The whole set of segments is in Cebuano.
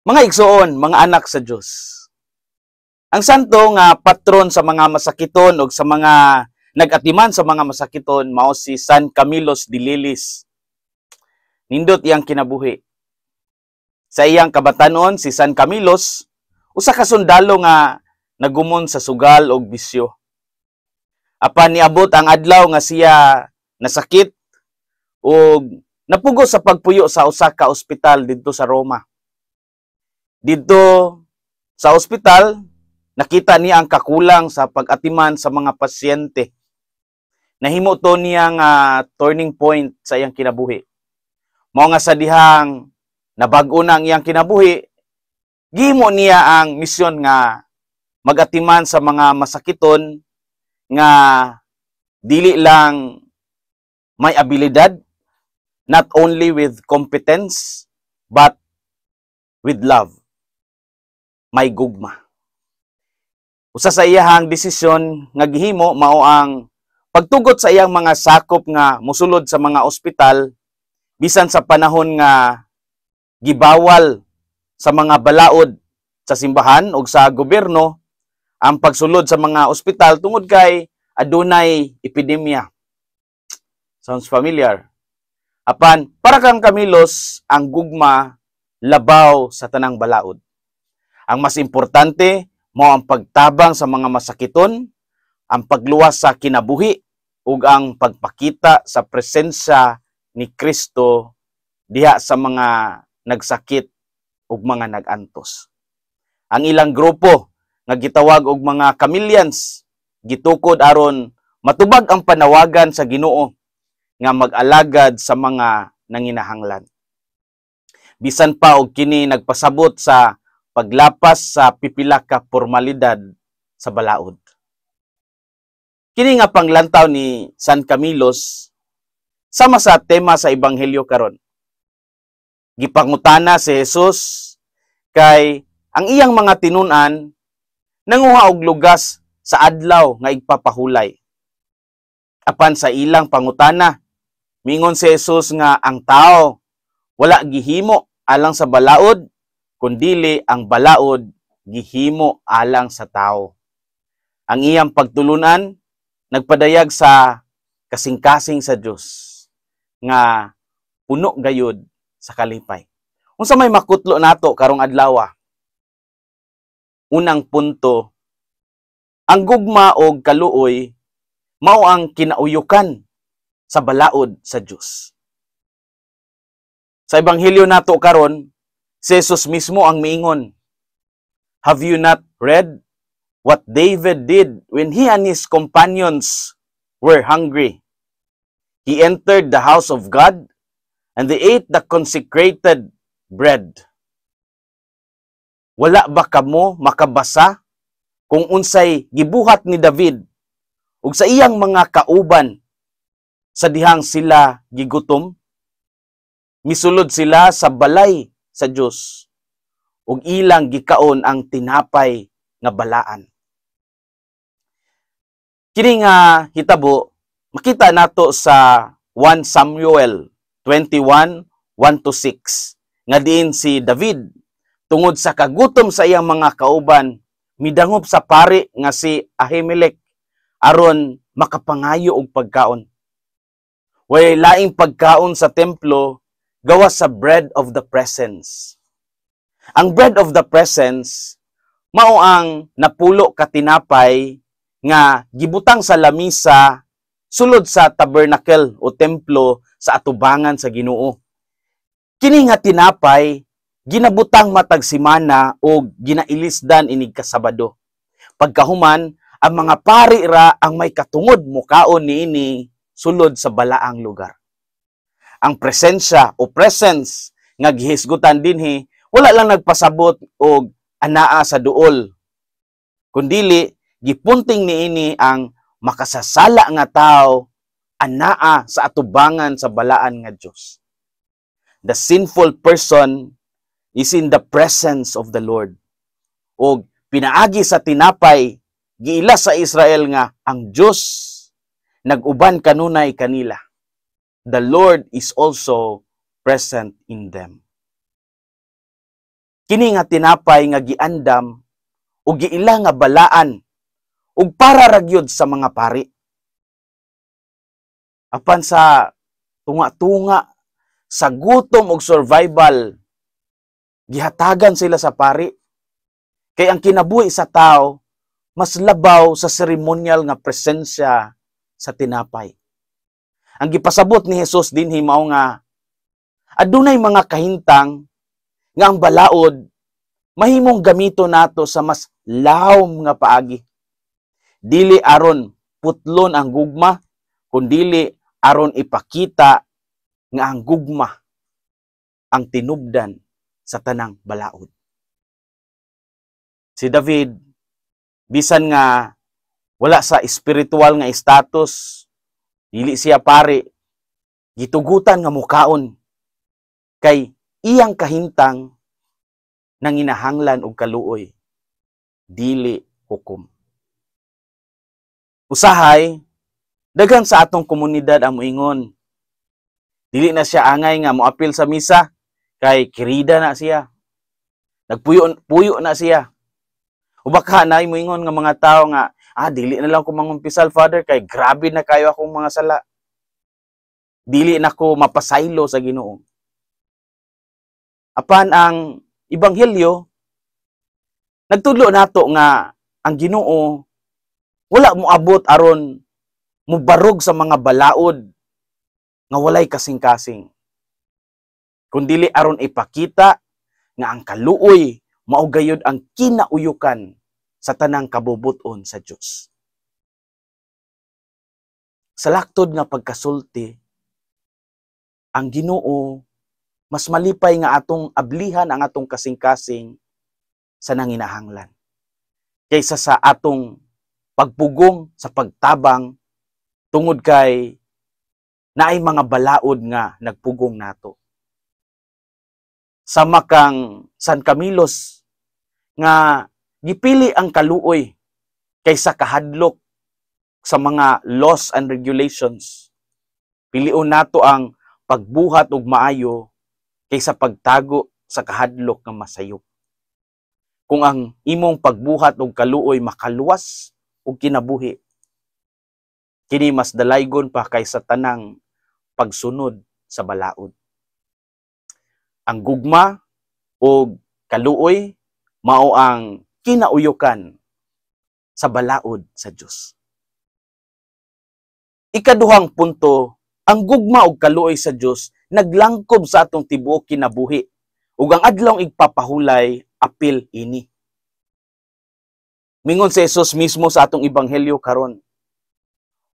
Mga igsoon, mga anak sa Dios. Ang santo nga patron sa mga masakiton o sa mga nag-atiman sa mga masakiton mao si San Camillus de Lellis. Nindot iyang kinabuhi. Sa iyang kabatanon, si San Camillus usa ka sundalo nga nagumon sa sugal og bisyo. Apan niabot ang adlaw nga siya nasakit ug napugos sa pagpuyo sa usa ka ospital didto sa Roma. Didto sa ospital, nakita niya ang kakulang sa pag-atiman sa mga pasyente. Nahimo to niya nga turning point sa iyang kinabuhi. Mao nga sa dihang nabag-o na ang iyang kinabuhi, gihimo niya ang misyon nga magatiman sa mga masakiton nga dili lang may abilidad, not only with competence, but with love. May gugma. Usa sa iyahang desisyon nga gihimo mao ang pagtugot sa iyang mga sakop nga musulod sa mga ospital bisan sa panahon nga gibawal sa mga balaod sa simbahan o sa gobyerno ang pagsulod sa mga ospital tungod kay adunay epidemya. Sounds familiar? Apan para kang Camillus, ang gugma labaw sa tanang balaod. Ang mas importante mao ang pagtabang sa mga masakiton, ang pagluwas sa kinabuhi ug ang pagpakita sa presensya ni Kristo diha sa mga nagsakit ug mga nagantos. Ang ilang grupo nga gitawag og mga Camillians gitukod aron matubag ang panawagan sa Ginoo nga mag-alagad sa mga nanginahanglan. Bisan pa og kini nagpasabot sa paglapas sa pipila ka formalidad sa balaod. Kini nga panglantaw ni San Camillus sama sa tema sa ebanghelyo karon. Gipangutana si Jesus kay ang iyang mga tinun-an nanguha og lugas sa adlaw nga igpapahulay. Apan sa ilang pangutana, mingon si Jesus nga ang tao wala gihimo alang sa balaod, kundili ang balaod gihimo alang sa tao. Ang iyang pagtulunan nagpadayag sa kasing-kasing sa Dios nga puno gayud sa kalipay. Unsa may makutlo nato karong adlaw? Unang punto, ang gugma og kaluoy mao ang kinauyukan sa balaod sa Dios. Sa ebanghelyo nato karon, si Jesus mismo ang miingon, "Have you not read what David did when he and his companions were hungry? He entered the house of God and they ate the consecrated bread." Wala ba kamo makabasa kung unsay gibuhat ni David ug sa iyang mga kauban sa dihang sila gigutom? Misulod sila sa balay sa Dios ug ilang gikaon ang tinapay nga balaan. Kini nga hitabo makita nato sa 1 Samuel 21:1-6 nga diin si David, tungod sa kagutom sa iyang mga kauban, midangop sa pari nga si Ahimelech aron makapangayo og pagkaon. Way laing pagkaon sa templo gawas sa bread of the presence. Ang bread of the presence mao ang napulo ka tinapay nga gibutang sa lamisa sulod sa tabernacle o templo sa atubangan sa Ginoo. Kini nga tinapay ginabutang matag semana o ginailisdan inig ka Sabado. Pagkahuman, ang mga pari ra ang may katungod mukaon niini sulod sa balaang lugar. Ang presensya o presence nga gihisgutan dinhi wala lang nagpasabot og anaa sa duol, kundili gipunting niini ang makasasala nga tao anaa sa atubangan sa balaan nga Dios. The sinful person is in the presence of the Lord. Og pinaagi sa tinapay, giila sa Israel nga ang Dios nag-uban kanunay kanila. The Lord is also present in them. Kini nga tinapay nga giandam ug giila nga balaan ug para ra gyud sa mga pari. Apan sa tunga-tunga sa gutom ug survival, gihatagan sila sa pari. Kay ang kinabuhi sa tao mas labaw sa seremonyal nga presensya sa tinapay. Ang gipasabot ni Jesus dinhi mao nga adunay mga kahintang nga ang balaod mahimong gamito nato sa mas lawom nga paagi. Dili aron putlon ang gugma, kundili aron ipakita nga ang gugma ang tinubdan sa tanang balaod. Si David, bisan nga wala sa espiritual nga status, dili siya pari, gitugutan nga mukaon kay iyang kahintang nanginahanglan og kaluoy, dili hukom. Usahay, daghan sa atong komunidad ang moingon, dili na siya angay nga moapil sa misa kay kirida na siya. Nagpuyo puyo na siya. O baka na moingon nga mga tao nga dili na lang ko mangumpisal, Father, kay grabe na kayo akong mga sala. Dili na ko mapasaylo sa Ginoo. Apan ang ebanghelyo nagtudlo nato nga ang Ginoo wala moabot aron mubarog sa mga balaod nga walay kasing-kasing, kundili aron ipakita nga ang kaluoy mao gayud ang kinauyukan sa tanang kabubuton sa Dios. Sa laktod nga pagkasulti, ang Ginoo mas malipay nga atong ablihan ang atong kasing-kasing sa nanginahanglan kaysa sa atong pagpugong sa pagtabang tungod kay naay mga balaod nga nagpugong nato. Sama kang San Camilos nga gipili ang kaluoy kaysa kahadlok sa mga laws and regulations. Pilion nato ang pagbuhat og maayo kaysa pagtago sa kahadlok nga masayop. Kung ang imong pagbuhat og kaluoy makaluwas og kinabuhi, kini mas dalaygon pa kaysa tanang pagsunod sa balaod. Ang gugma og kaluoy mao ang kinauyukan sa balaod sa Dios. Ikaduhang punto, ang gugma og kaluoy sa Dios naglangkob sa atong tibuok kinabuhi ug ang adlawng igpapahulay apil ini. Mingon si Jesus mismo sa atong ebanghelyo karon,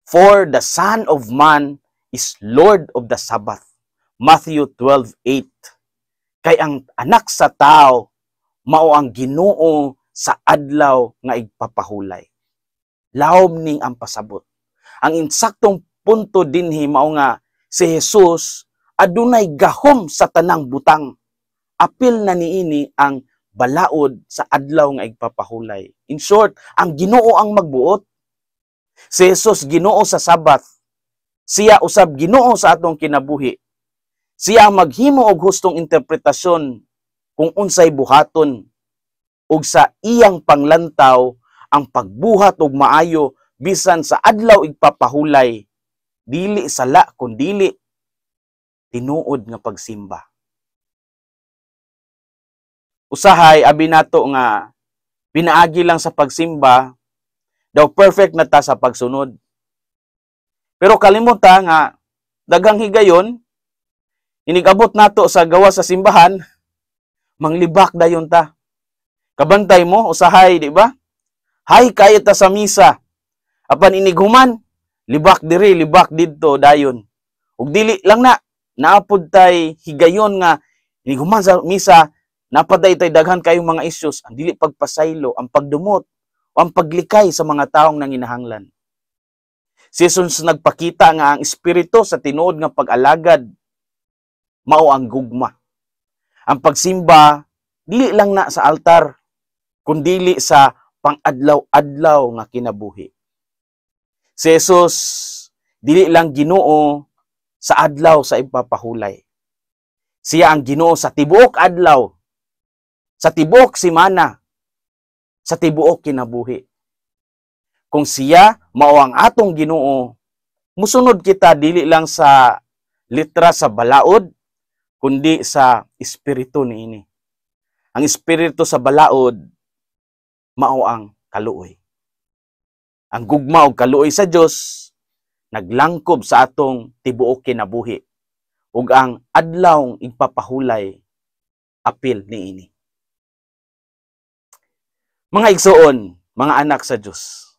"For the Son of Man is Lord of the Sabbath." Matthew 12:8. Kay ang Anak sa Tao mao ang Ginoo sa adlaw nga igpapahulay. Lawom ning ang pasabot. Ang insaktong punto dinhi mao nga si Jesus adunay gahom sa tanang butang. Apil na niini ang balaod sa adlaw nga igpapahulay. In short, ang Ginoo ang magbuot. Si Jesus Ginoo sa Sabat. Siya usab Ginoo sa atong kinabuhi. Siya ang maghimo og hustong interpretasyon kung unsay buhaton ug sa iyang panglantaw, ang pagbuhat og maayo bisan sa adlaw igpapahulay dili sala kundili tinuod nga pagsimba. Usahay abi nato nga pinaagi lang sa pagsimba daw perfect na ta sa pagsunod. Pero kalimutan nga daghang higayon, inigabot nato sa gawas sa simbahan, manglibak dayon ta. Kabantay mo usahay, di ba? Hay kayo ta sa misa. Apan inighuman, libak diri, libak didto dayon. Ug dili lang na, naapod tay higayon nga inighuman sa misa, napaday tay daghan kayong mga issues, ang dili pagpasaylo, ang pagdumot, o ang paglikay sa mga taong nanginahanglan. Si Jesus nagpakita nga ang espiritu sa tinuod nga pag-alagad mao ang gugma. Ang pagsimba dili lang na sa altar, kundili sa pang-adlaw-adlaw nga kinabuhi. Si Jesus dili lang Ginoo sa adlaw sa ipapahulay. Siya ang Ginoo sa tibuok adlaw, Sa tibuok simana, sa tibuok kinabuhi. Kung siya mao ang atong Ginoo, musunod kita dili lang sa litra sa balaod, kundi sa espiritu niini. Ang espiritu sa balaod mao ang kaluoy. Ang gugma og kaluoy sa Dios naglangkob sa atong tibuok kinabuhi ug ang adlawng igpapahulay apil niini. Mga igsoon, mga anak sa Dios.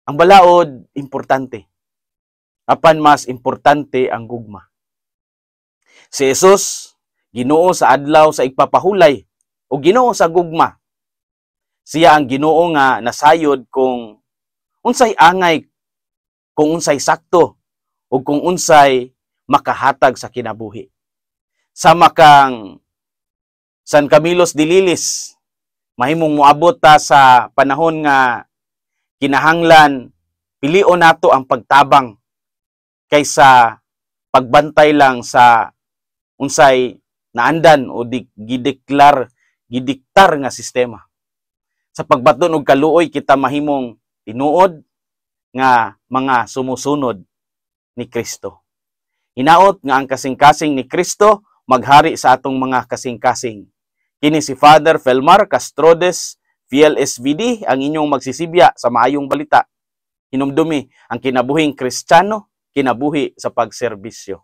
Ang balaod importante. Apan mas importante ang gugma. Si Jesus, Ginoo sa adlaw sa igpapahulay o Ginoo sa gugma. Siya ang Ginoo nga nasayod kung unsay angay, kung unsay sakto, o kung unsay makahatag sa kinabuhi. Sama kang San Camilos de Lilis, mahimong moabot ta sa panahon nga kinahanglan pilion nato ang pagtabang kaysa pagbantay lang sa unsay naandan o di, gideklar gidiktar nga sistema. Sa pagbaton og kaluoy, kita mahimong tinuod nga mga sumusunod ni Kristo. Hinaot nga ang kasing-kasing ni Kristo maghari sa atong mga kasing-kasing. Kini si Father Felmar Castrodes, FLSVD, ang inyong magsisibya sa maayong balita. Hinumdumi ang kinabuhing Kristiyano, kinabuhi sa pagserbisyo.